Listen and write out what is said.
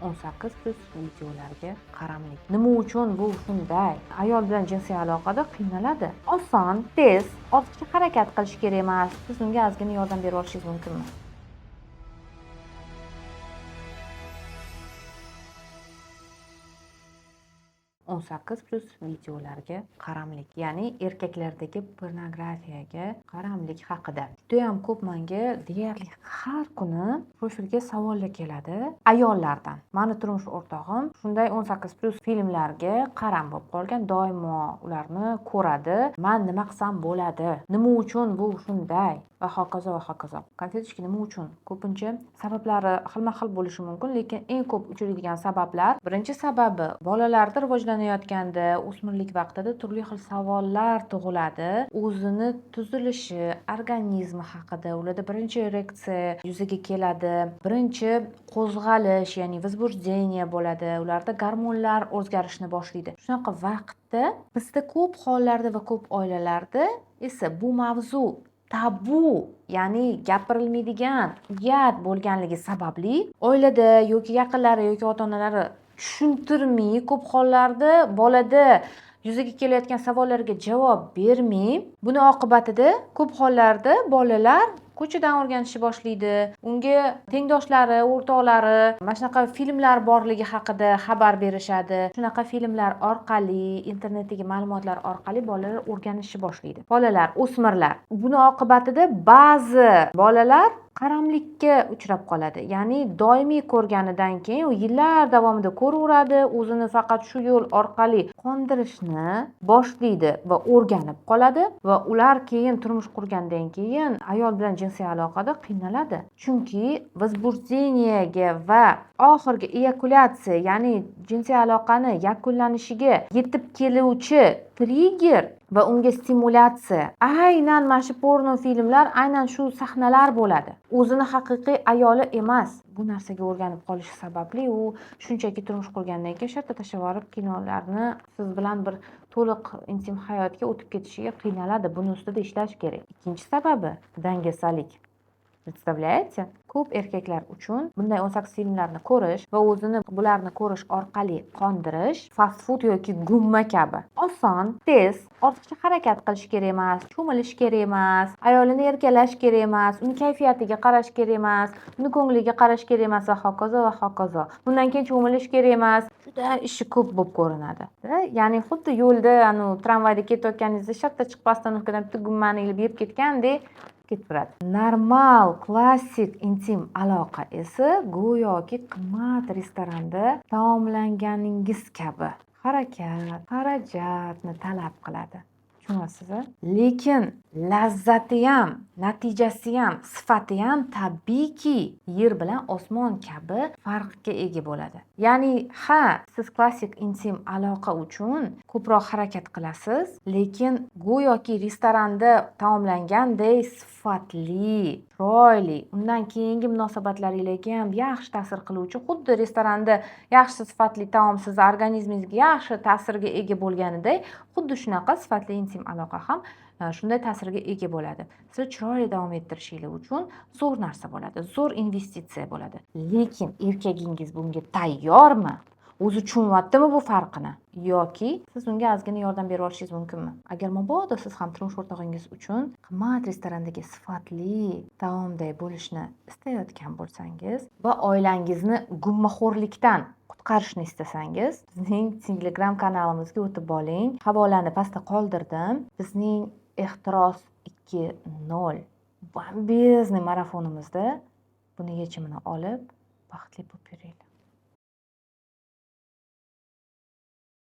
18+ videolarga qaramlik. Nima uchun bu shunday? Ayol bilan jinsiy aloqada qiynaladi. Oson, tez, ortiqcha harakat qilish kerak emas. Siz unga ozgina yordam berib olishingiz mumkinmi? 18+ videolarga qaramlik, ya'ni erkaklardagi pornografiyaga qaramlik haqida. Judayam ko'p menga deyarli har kuni profilga savollar keladi ayollardan. Mani turmush o'rtog'im shunday 18+ filmlarga qaram bo'lib qolgan, doimo ularni ko'radi. Man nima qilsam bo'ladi? Nima uchun bu shunday? Va hokazo va hokazo. Konfetishki nima uchun? Ko'pincha sabablari xilma-xil bo'lishi mumkin, lekin eng ko'p uchraydigan sabablar, birinchi sababi bolalarda rivojlanayotganda, o'smirlik vaqtida turli xil savollar tug'iladi. O'zini tuzilishi, organizmi haqida, ularda birinchi ereksiya yuzaga keladi, birinchi qo'zg'alish, ya'ni возбуждение bo'ladi, ularda gormonlar o'zgarishni boshlaydi. Shunaqa vaqtda bizda ko'p hollarda va ko'p oilalarda esa bu mavzu tabu, ya'ni gapirilmaydigan, uyat bo'lganligi sababli oilada yoki yaqinlari yoki ota-onalari tushuntirmay, ko'p hollarda bolada yuzaga kelayotgan savollarga javob bermay, buni oqibatida ko'p hollarda bolalar ko'chadan o'rganishni boshlaydi. Unga tengdoshlari, o'rtoqlari mana shunaqa filmlar borligi haqida xabar berishadi. Shunaqa filmlar orqali, internetdagi ma'lumotlar orqali bolalar o'rganishni boshlaydi. Bolalar, o'smirlar. Buni oqibatida ba'zi bolalar qaramlikka uchrab qoladi. Ya'ni doimiy ko'rganidan keyin u yillar davomida ko'raveradi, o'zini faqat shu yo'l orqali qondirishni boshlaydi va o'rganib qoladi va ular keyin turmush qurgandan keyin ayol bilan jinsiy aloqada qiynaladi. Chunki возбуждениеga va oxirgi eyakulyatsiya, ya'ni jinsiy aloqani yakunlanishiga yetib keluvchi trigger va unga stimulyatsiya aynan mana shu porno filmlar, aynan shu sahnalar bo'ladi. O'zini haqiqiy ayoli emas. Bu narsaga o'rganib qolishi sababli u shunchaki turmush qurgandan keyin shartta tashlab yuborib kinolarni siz bilan bir to'liq intim hayotga o'tib ketishiga qiynaladi. Buni ustida ishlash kerak. Ikkinchi sababi dangasalik. Представляете? Ko'p erkaklar uchun bunday 18 filmlarni ko'rish va o'zini bularni ko'rish orqali qondirish fast food yoki gumma kabi. Oson, tez, ortiqcha harakat qilish kerak emas, cho'milish kerak emas, ayolini erkalash kerak emas, uni kayfiyatiga qarash kerak emas, uni ko'ngliga qarash kerak emas va hokazo va hokazo. Bundan keyin cho'milish kerak emas. Juda ishi ko'p bo'lib ko'rinadi. Ya'ni xuddi yo'lda, anu tramvayda ketayotganingizda shartta chiqib остановкаdan bitta gummani ilib yeb ketgandek ketaveradi. Normal, klassik intim aloqa esa go'yoki qimmat restoranda taomlanganingiz kabi harakat, xarajatni talab qiladi. Tushunyapsiz? Lekin lazzati ham, natijasi ham, sifati ham tabiiyki yer bilan osmon kabi farqga ega bo'ladi. Ya'ni ha, siz klassik intim aloqa uchun ko'proq harakat qilasiz, lekin go'yoki restoranda taomlanganday sifatli, chiroyli, undan keyingi munosabatlaringizga ham yaxshi ta'sir qiluvchi, xuddi restoranda yaxshi sifatli taom sizni organizmingizga yaxshi ta'sirga ega bo'lganiday, xuddi shunaqa sifatli intim aloqa ham shunday ta'sirga ega bo'ladi. Siz chiroyli davom ettirishinglar uchun zo'r narsa bo'ladi, zo'r investitsiya bo'ladi. Lekin erkagingiz bunga tayyormi? O'zi tushunyaptimi bu farqini? Yoki siz unga ozgina yordam berib olishingiz mumkinmi? Agar mabodo siz ham turmush o'rtog'ingiz uchun qimmat restorandagi sifatli taomday bo'lishni istayotgan bo'lsangiz va oilangizni gummaxo'rlikdan qutqarishni istasangiz, bizning Telegram kanalimizga o'tib oling. Havolani pastda qoldirdim. Bizning Ehtiros 2.0 бомбезный marafonimizda buni yechimini olib, baxtli bo'lib yuringlar.